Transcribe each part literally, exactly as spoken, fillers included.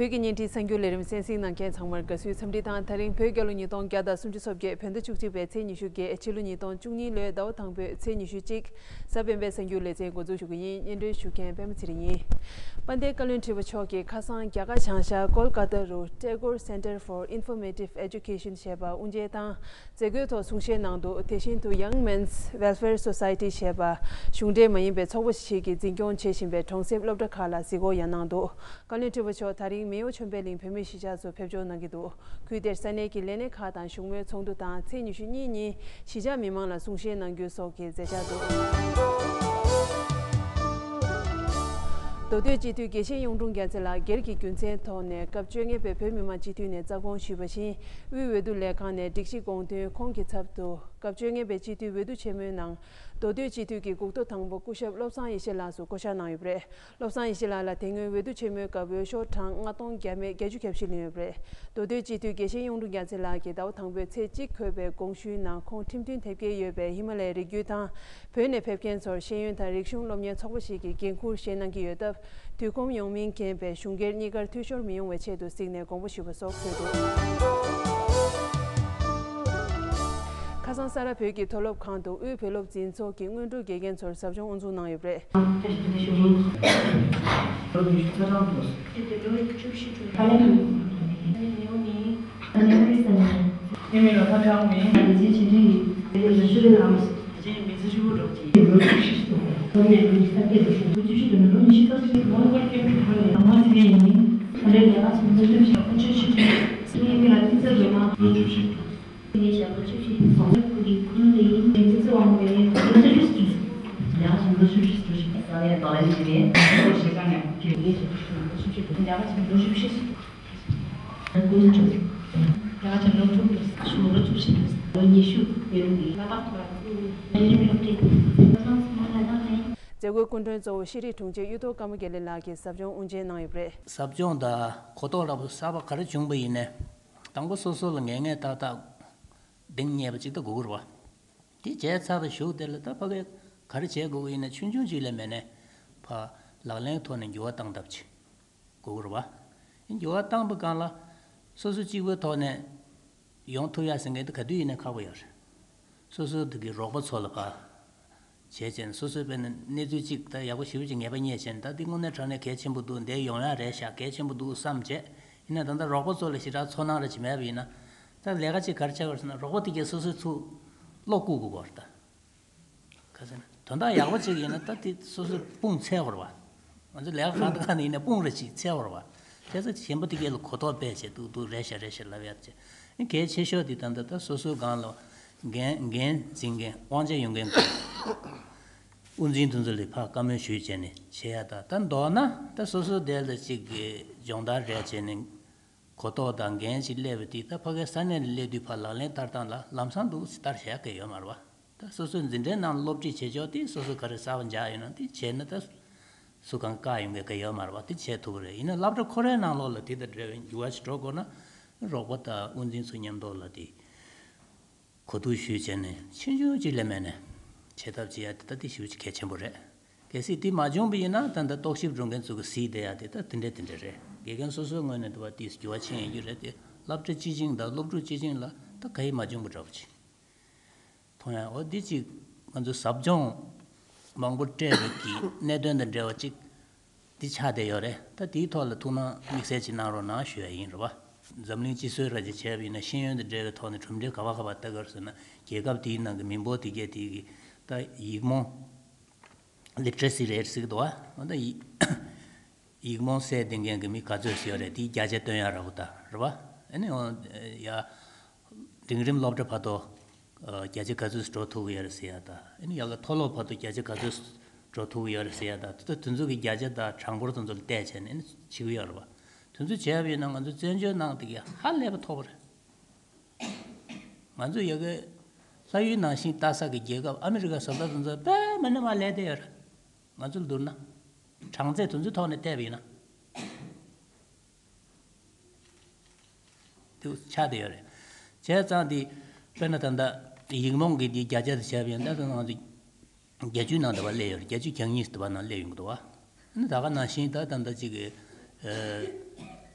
བོད་ཀྱི་བརྙན་འཕྲིན་གསར་འགྱུར་ལས་རིམ་གསན་གཟིགས་གནང་མཁན་ཚང་མར་དགའ་བསུའི་འཚམས་འདྲི་དང་། ད་རིང་བོད་རྒྱལ་ལོ་ཉིས་སྟོང་བརྒྱ་དང་སུམ་ཅུ་སོ་བརྒྱད། བོད་ཟླ་བཅུ་གཅིག་པའི་ཚེས་ཉི་ཤུ་བརྒྱད། ཕྱི་ལོ་ཉིས་སྟོང་བཅུ་གཉིས་ལོའི་ཟླ་བ་དང་པོའི་ཚེས་ཉི་ཤུ་གཅིག་གཟའ་སྤེན་པའི་གསར་འགྱུར་ལེ་ཚན་འགོ་འཛུགས་ཞུ་གི་ཡིན། སྙན་སྒྲོན་ཞུ་མཁན་པད་མ་ཚེ་རིང་ཡིན། དཔལ་ལྡན་བཀའ་བློན་ཁྲི་པ་མཆོག་གིས་ཁ་སང་རྒྱ་གར་བྱང་ཤར་ཀོལ་ཀ་ཏ་རུ་Tagore Centre for Informative Education ཞེས་པ་དབུ་འབྱེད་དང་། མཛད་སྒོའི་ཐོག་གསུང་བཤད་གནང་འདུག་དེ་བཞིན་དུ་Young Men's Welfare Society ཞེས་པ་གཞུང་འབྲེལ་མ་ཡིན་པའི་ཚོགས་པ་ཞིག་གིས་འཛིན་སྐྱོང་བྱེད་བཞིན་པའི་གྲོང་གསེབ་སློབ་གྲྭ་ཁག་ལ་གཟིགས་སྐོར་ཡང་གནང་འདུག་བཀའ་བློན་ཁྲི་པ་མཆོག་ད་རིང་མེའོ་ཆོས་འཕེལ་གླིང་བོད་མིའི་གཞིས་ཆགས་སུ་ཕེབས་འབྱོར་གནང་གི་འདུག་ཁུལ་དེར་ས་གནས་ཀྱི་ལས་སྣེ་ཁག་དང་བཞུགས་མོལ་ཚོགས་འདུ་དང་། ཚེས་ཉི་ཤུ་གཉིས་ཉིན་གཞིས་ཆགས་མི་མང་ལ་གསུང་བཤད་གནང་རྒྱུའི་སོགས་ཀྱི་མཛད་འཆར་འདུག་མདོ་སྟོད་སྤྱི་འཐུས་དགེ་བཤེས་གཡུང་དྲུང་རྒྱལ་མཚན་ལགས་སྒེར་གྱི་རྒྱུ་མཚན་ཐོག་ནས་སྐབས་བཅོ་ལྔ་པའི་བོད་མི་མང་སྤྱི་འཐུས་ནས་རྩ་དགོངས་ཞུས་པ་བཞིན། དབུས་འོས་བསྡུ་ལས་ཁང་ནས་སྒྲིག་གཞི་དགོངས་དོན་ཁོང་གི་ཚབ་ཏུ་སྐབས་བཅོ་ལྔ་པའི་སྤྱི་འཐུས་འོས་བསྡུ་ཆེན་མོའི་ནང་མདོ་སྟོད་སྤྱི་འཐུས་ཀྱི་འགོ་ཐོག་དང་པོ་སྐུ་ཞབས་བློ་བཟང་ཡེ་ཤེས་ལགས་སུ་བསྐོ་གཞག་གནང་ཡོད་པ་རེད། བློ་བཟང་ཡེ་ཤེས་ལགས་ལ་དེ་སྔོན་འོས་བསྡུ་ཆེན་མོའི་སྐབས་འོས་ཤོག་གྲངས་ལྔ་སྟོང་བརྒྱ་མེད་བརྒྱད་ཅུ་གྱ་བཞི་ལེན་ཡོད་པ་རེད། མདོ་སྟོད་སྤྱི་འཐུས་དགེ་བཤེས་གཡུང་དྲུང་རྒྱལ་མཚན་ལགས་ཀྱིས་ཟླ་བ་དང་པོའི་ཚེས་གཅིག་འཁོད་པའི་དགོངས་ཞུའི་ནང་ཁོང་ཁྲིམས་མཐུན་ཐེབས་མཁན་ཡོད་པའི་ཧི་མ་ལ་ཡའི་རི་རྒྱུད་དང་། བོད་ནས་ཕེབས་མཁན་ཚོར་ཤེས་ཡོན་དང་རིག་གཞུང་སློབ་གཉེར་ཚོགས་པ་ཞིག་གི་འགན་འཁུར་བཞེས་གནང་གི་ཡོད་སྟབས། དུས་ཁོམ་ཡོང་མིན་རྐྱེན་པས་གཞུང་སྒེར་གཉིས་ཀར་འཐུས་ཤོར་མི་ཡོང་བའི་ཆེད་དུ་གཟིགས་ནས་དགོངས་པ་ཞུས་པ་སོགས་འཁོད་འདུག་ཁ་སང་ས་རཱ་བོད་ཀྱི་མཐོ་སློབ་ཁང་དུ་དབུས་བོད་སློབ་འཛིན་ཚོགས་ཀྱི་སྔོན་འགྲོ་དགེ་རྒན་ཚོར་ཟབ་སྦྱོང་དབུ་འཛུགས་གནང་ཡོད་པ་རེད། མཛད་སྒོའི་སྐུ་མགྲོན་གཙོ་བོ་ཤེས་རིག་དྲུང་ཆེ་གཡུ་ཐོག་ཀརྨ་དགེ་ལེགས་ལགས་ཀྱིས་ཟབ་སྦྱོང་དབུ་འབྱེད་གནང་ཡོད་པ་རེད། ཟབ་སྦྱོང་དང་གོ་རྟོགས་ལ་གསར་པ་ག་རེ་བྱུང་པ་ཡིན་ནའི། དང་པོ་སོ་སོ་ལ་ངེས་ངེས་ཏག་ཏག་གདེང་རྙེད་པ་ཅིག་ད་དགོས་ཀྱི་རེད་བ། དེ་བྱས་ཚར་བའི་གཞུག་དེ་ལ་ད་ཕ་གིར་ག་རེ་བྱེད་དགོས་ཀྱི་ཡིན་ན། ཆུང་ཆུང་ཅིག་ལས་མེད་ནས་ཕར་ལག་ལེན་ཐོག་ནས་འགྱུར་བ་བཏང་ཐབས་ཅིག་དགོས་ཀྱི་རེད་བ། འགྱུར་བ་བཏང་པའི་སྒང་ལ་སོ་སོ་གཅིག་པུའི་ཐོག་ནས་ཡོང་ཐུབ་ཡ་ཟེར་མཁན་དེ་ག་དུས་ཡིན་ནའི་ཁག་པོ་ཡོད་རེད། སོ་སོ་དེ་གི་རོགས་པ་ཚོ་ལ་ཕར་བྱས་བྱས་ནས། སོ་སོའི་དཔེར་ན་གནས་ཚུལ་གཅིག་ད་ཡག་པོ་ཞེ་པོ་ཅིག་ངེས་པ་རྙེད་བྱས་ནས། ད་འདི་དངོས་གནས་དྲང་གནས་གལ་ཆེན་པོ་འདུག་འདིར་ཡོང་ཡག་རེད་ཤག་གལ་ཆེན་པོ་འདུག་བསམ་བྱས། ཡིན་ན་ད་ལྟ་རོགས་པ་ཚོ་ལ་ཞེ་དྲག་ཚོར་སྣང་རེ་ཅིག་མེད་པ་ཡིན་ན། ད་ལས་ཀ་ཅིག་ག་རེ་བྱས་པ་རེད་ཟེར་ན། རོགས་པ་དེ་གས་སོ་སོའི་ཚུར་བློ་བཀུག་དགོས་པ་རེད་ད། ག་ཟེར་ན། དོན་དག་ཡག་པོ་ཅིག་ཡིན་ན་ད་དེ་སོ་སོའི་དཔུང་འཚལ་དགོས་རེད་བ། ང་ཚོ་ལས་ཀ་གང་དང་གང་ནས་ཡིན་ན་དཔུང་རེ་ཅིག་འཚལ་དགོས་རེད་བ། བྱས་ཙང་གཞན་པ་དེ་གས་ལ་གོ་རྟོགས་སྤེལ་བྱས། འདུག་འདུག་རེད་ཤག་རེད་ཤག་ལབ་ཡག་བྱས། གལ་ཆེ་ཤོས་དེ་ད་ལྟ་ད་སོ་སོའི་སྒང་ལ་འགན་འགན་འཛིན་མཁན། དབང་ཆ་ཡོད་མཁན། དབུ་འཛིན་དེ་ཚོ་ལ་ཕར་བཀའ་མོལ་ཞུས་བྱས་ནས་བྱེད་ཡག་ད། ད་མདོར་ན་ད་སོ་སོ་དེ་ལ་ཅིག་གི་སྦྱོང་བརྡར་རེ་བྱས་ནས། གོ་རྟོགས་དང་འགན་ཅིག་སླེབས་པ་དེ་ད་ཕ་གིའི་ས་གནས་ལ་སླེབས་དུས་ཕར་ལག་ལེན་བསྟར་སྟངས་ལ་ལམ་སང་འདུག་སེ་བསྟར་བྱེད་ཡག་གི་ཡོད་མ་རེད་བ། ད་སོ་སོའི་འཛིན་གྲྭའི་ནང་སློབ་ཁྲིད་བྱེད་ཕྱོགས་དེ་སོ་སོ་ག་རེ་གསར་པ་འཇགས་ཡོད་ན་དེ་བྱས་ན། ད་སུ་གང་བཀག་ཡོང་མཁན་ག་ཡོད་མ་རེད་བ། དེ་བྱེད་ཐུབ་ཀྱི་རེད། ཡིན་ན་སློབ་གྲྭ་ཁོ་རའི་ནང་ལོགས་ལ་དེ་དང་འབྲེལ་བའི་འགྱུར་བ་ཞིག་འགྲོ་དགོས་ན། རོགས་པ་དང་དབུ་འཛིན་ཚོ་མཉམ་དུ་ལ་དེ་གོ་བསྡུར་ཞུས་བྱས་ནས་ཆུང་ཆུང་ཅིག་ལས་མེད་ནས་བྱེད་ཐབས་བྱེད་ཡ་དེ་ད་དེ་ཞེ་པོ་ཅིག་གལ་ཆེན་པོ་རེད། གལ་སྲིད་དེ་མ་བྱུང་བ་ཡིན་ན་ད་ལྟ་རྟོག་ཞིབ་འགྲོ་མཁན་ཚོ་གི་གཟིགས་བསྡད་ཡ་དེ་ད་དེ་འདྲ་དེ་འདྲ་རེད། དགེ་རྒན་སོ་སོའི་ངོས་ནས་དེ་བ་དེ་འགྱུར་བ་ཕྱིན་ཡོང་རྒྱུ་རེད་དེ། སློབ་གྲྭ་སྤྱི་བྱིངས་དང་སློབ་ཕྲུག་སྤྱི་བྱིངས་ལ་ད་ག་ཡེ་མ་བྱུང་བ་འདྲ་པོ་ཅིག་མཐོང་ཡ། འོ་འདི་ཅིག་ང་ཚོ་ཟབ་སྦྱོང་མང་པོ་སྤྲད་པའི་གི་གནད་དོན་དང་འབྲེལ་བ་ཅིག་འདི་ཆགས་བསྡད་ཡོད་རེད། ད་དེའི་ཐོག་ལ་ཐུགས་སྣང་དམིགས་བསལ་ཅིག་གནང་རོགས་གནང་ཞུ་ཡ་ཡིན་རེད་བ། འཛམ་གླིང་སྤྱི་སྲོལ་ར་ཅིག་བྱས་པ་ཡིན་ན། ཤེས་ཡོན་དང་འབྲེལ་བའི་ཐོག་ནས་གྲུབ་འབྲས་ག་པར་ག་པར་ལྟ་གི་རེད་ཟེར་ན། རྒྱལ་ཁབ་དེའི་ནང་གི་མི་འབོར་དེ་གས་དེ་གི་ད་ཡིག་རྨོངས། ལི་ཊི་རེ་སི་རེཊ་ཟེར་གི་འདུག་བ། འོ་ད་ཡིག་ཡིག་རྨོངས་སེལ་བསྡད་མཁན་གི་མི་ག་ཚོད་ཞིག་ཡོད་རེད། དེའི་བརྒྱ་ཆ་སྟོན་ཡ་འདྲ་པོ་ད་རེད་བ། ཨ་ནི་འོ་ཡ། འབྲིང་རིམ་སློབ་གྲྭ་བར་དུ་ཨ་བརྒྱ་ཆ་ག་ཚོད་འགྲོ་ཐུབ་ཀྱི་ཡོད་རེད་ཟེར་ཡ་ད། ཨ་ནི་ཡ་གི་མཐོ་སློབ་བར་དུ་བརྒྱ་ཆ་ག་ཚོད་འགྲོ་ཐུབ་ཀྱི་ཡོད་རེད་ཟེར་ཡ་ད། ད་དེ་ཚོ་གི་བརྒྱ་ཆ་དང་གྲངས་འབོར་དེ་ཚོ་ལ་བལྟས་བྱས་ནས་ཨ་ནི་བྱེད་ཀྱི་ཡོད་རེད་བ། དེ་ཚོ་བྱས་པ་ཡིན་ན་ང་ཚོ་བཙན་བྱོལ་ནང་དེ་གི་ཧ་ལས་པ་མཐོ་པོ་རེད། ང་ཚོ་ཡ་གི་ལྷ་ཡུལ་ནང་བཞིན་ལྟ་ས་གི་རྒྱལ་ཁབ་ཨ་མི་རི་ཀ་བཟོ་ལྟ་དེ་ཚོ་དཔེ་མ་ནི་མར་སླེབས་བསྡད་ཡོད་རེད། ང་ཚོ་ལ་བསྡུར་ན། གྲངས་ཚད་དེ་ཚོའི་ཐོག་ནས་བལྟས་པ་ཡིན་ན། དེ་ཆགས་བསྡད་ཡོད་རེད། བྱས་ཙང་དེ་དཔེར་ན་ད་ལྟ་ཡིག་རྨོངས་ཀྱི་དེ་བརྒྱ་ཆ་དེ་བྱས་པ་ཡིན་ན། ད་ལྟ་ང་ཚོ་བརྒྱད་ཅུའི་ནང་དུ་བ་སླེབས་ཡོད་རེད། བརྒྱད་ཅུ་གྱ་གཉིས་དུ་བ་ནང་སླེབས་ཡོང་གི་འདུག་བ། ཨ་ནི་ད་ག་ནང་བཞིན་ད་ད་ལྟ་ཅིག་གི་ཨ་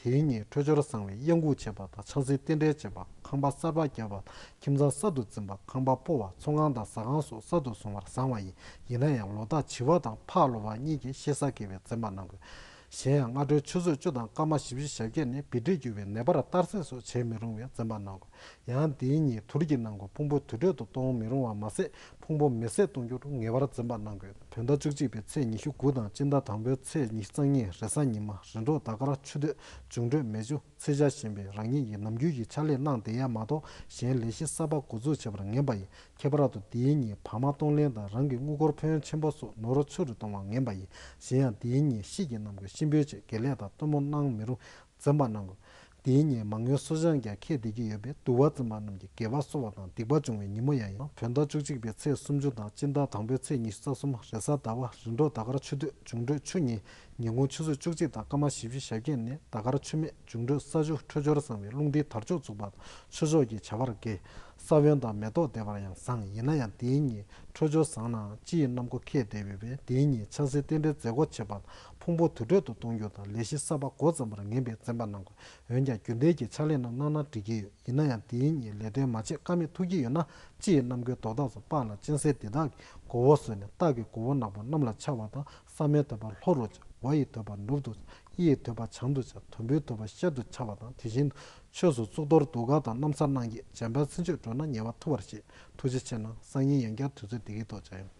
དེའི་ཉིན་འཕྲོད་སྦྱོར་བཟང་བའི་གཡང་འགུགས་བྱེད་པ་དང་ཆང་སའི་རྟེན་འབྲེལ་བྱེད་པ། ཁང་པ་གསར་པ་བརྒྱབ་པ། ཁྱིམ་ཚང་གསར་དུ་འཛིན་པ། ཁང་པ་སྤོ་བ། ཚོང་ཁང་དང་ཟ་ཁང་སོགས་གསར་དུ་བཟོ་བར་བཟང་བ་ཡིན། ཡིན་ན་ཡང་ལོ་རྟགས་བྱི་བ་དང་ཕག་ལོ་བ་གཉིས་ཀྱིས་ཤེས་བྱ་དགེ་བའི་འཛིན་པ་གནང་དགོས། གཞན་ཡང་སྔ་དྲོའི་ཆུ་ཚོད་བཅུ་དང་སྐར་མ་བཞི་བཅུ་ཞེ་བརྒྱད་ནས་བི་ཏྲི་རྒྱུ་བའི་ནད་པར་གཏར་སྲེག་སོགས་བྱེད་མི་རུང་བའི་འཛིན་པ་གནང་དགོས། ཡང་དེའི་ཉིན་དུར་གྱི་ནང་སྒོ་ཕུང་པོ་དུར་ཁྲོད་དུ་གཏོང་མི་རུང་བ་མ་ཟད། ཕུང་པོ་མེ་བསྲེགས་གཏོང་རྒྱུར་ངེས་པར་འཛིན་པ་གནང་དགོས། བོད་ཟླ་བཅུ་གཅིག་པའི་ཚེས་ཉི་ཤུ་དགུ་དང་སྤྱི་ཟླ་དང་པོའི་ཚེས་ཉི་ཤུ་རྩ་གཉིས་རེས་གཟའ་ཉི་མ། རིམ་གྲོ་ཟླ་སྐར་ཆུ་སྟོད། འབྱུང་འཕྲོད་མེ་ཆུ། ཚེས་ཆ་གཞན་པའི་རང་ཉིད་ཀྱི་ནམ་རྒྱུན་གྱི་ཕྱག་ལས་གནང་བསྡད་ཡ་མ་གཏོགས་གཞན་ལས་གཞི་གསར་པ་འགོ་འཛུགས་བྱེད་པར་ངན་པ་ཡིན། ཁྱད་པར་དུ་དེའི་ཉིན་བག་མ་གཏོང་ལེན་དང་རང་གི་དངུལ་སྒོར་ཕན་ཡོན་ཆེན་པོ་སོགས་ནོར་འཁྲུལ་རུ་གཏོང་བ་ངན་པ་ཡིན། གཞན་ཡང་དེའི་ཉིན་ཤིག་གི་ནམ་གྱི་གཤིན་པོའི་ཆེད་དགེ་ལས་དང་སྟོན་མོ་གནང་མི་རུང་། འཛེམ་པ་གནང་དགོས། དེའི་ཉིན་མང་ཉུང་གསོ་སྦྱོང་ཀྱང་ཁྱད་དེ་གི་ཡོད་པས་དུ་བ་འཛིན་པ་རྣམས་ཀྱིས་དགེ་བ་གསོ་བ་དང་སྡིག་པ་སྦྱོང་བའི་ཉིན་མོ་ཡང་ཡིན། བོད་ཟླ་བཅུ་གཅིག་པའི་ཚེས་སུམ་ཅུ་དང་སྤྱི་ཟླ་དང་པོའི་ཚེས་ཉི་ཤུ་རྩ་གསུམ་རེས་གཟའ་ཟླ་བ། རིམ་གྲོ་ཟླ་སྐར་ཆུ་སྟོད། འབྱུང་འཕྲོད་ཆུ་གཉིས། ཉིན་གུང་ཆུ་ཚོད་བཅུ་གཅིག་དང་སྐར་མ་བཞི་བཅུ་ཞེ་བརྒྱད་ནས་ཟླ་སྐར་ཆུ་སྨད། འབྱུང་འཕྲོད་ས་ཆུ། འཕྲོད་སྦྱོར་བཟང་བའི་རླུང་མཁྲིས་དར་ལྕོག་འཛུགས་པ་དང་ཆོས་ཕྱོགས་ཀྱི་བྱ་བར་དགེ། ས་བོན་དང་མེ་ཏོག་འདེབས་པར་ཡང་བཟང་། ཡིན་ན་ཡང་དེའི་ཉིན་འཕྲོད་སྦྱོར་བཟང་ནའང་སྤྱི་ཡི་གནམ་སྒོ་ཁེགས་བསྡད་ཡོད་པས། དེའི་ཉིན་ཆང་སའི་རྟེན་འབྲེལ་མཛད་སྒོ་བྱེད་པ་དང་ཕུང་པོ་དུར་ཁྲོད་དུ་གཏོང་རྒྱུ་དང་ལས་གཞི་གསར་པ་འགོ་བརྩམས་པར་ངེས་པས་འཛེམ་པ་གནང་དགོས། འོན་ཀྱང་རྒྱུན་ལྡན་གྱི་ཕྱག་ལས་རྣམས་གནང་ན་འགྲིག་གི་ཡོད། ཡིན་ན་ཡང་དེའི་ཉིན་ལས་དོན་མ་བྱེད་ཀ་མེད་ཐུགས་ཀྱི་ཡོད་ན་སྤྱི་ཡི་གནམ་སྒོའི་རྡོག་ཐག་སུ་སྤགས་ལ་གཅན་གཟན་འདི་དག་གི་མགོ་བོ་ཟོས་ནས་སྟག་གི་མགོ་བོ་ནག་པོ་གནམ་ལ་འཕྱར་བ་དང་། ས་མོའི་ཐོད་པ་ལྷོ་རུ་བྱ། ཝ་ཡི་ཐོད་པ་ནུབ་ཏུ་བྱ། ཨི་ཡི་ཐོད་པ་བྱང་དུ་བྱ། དུམ་བུའི་ཐོད་པ་ཤར་དུ་འཕྱར་བ་དང་། དེ་བཞིན་དུ་ཆོས་སུ་གཙུག་ཏོར་གདུགས་དཀར་དང་། གནམ་ས་གནང་གི་འཇམ་དཔལ་ཚུན་ཆད་འགྲོ་ན་ཉེ་བར་ཐུབ་པར་བཤད། ཐུགས་རྗེ་ཆེ་གནང་། སང་ཉིན་ཡང་བསྐྱར་དུས་ཚོད་འདི་གའི་ཐོག་མཇལ་ཡོང་།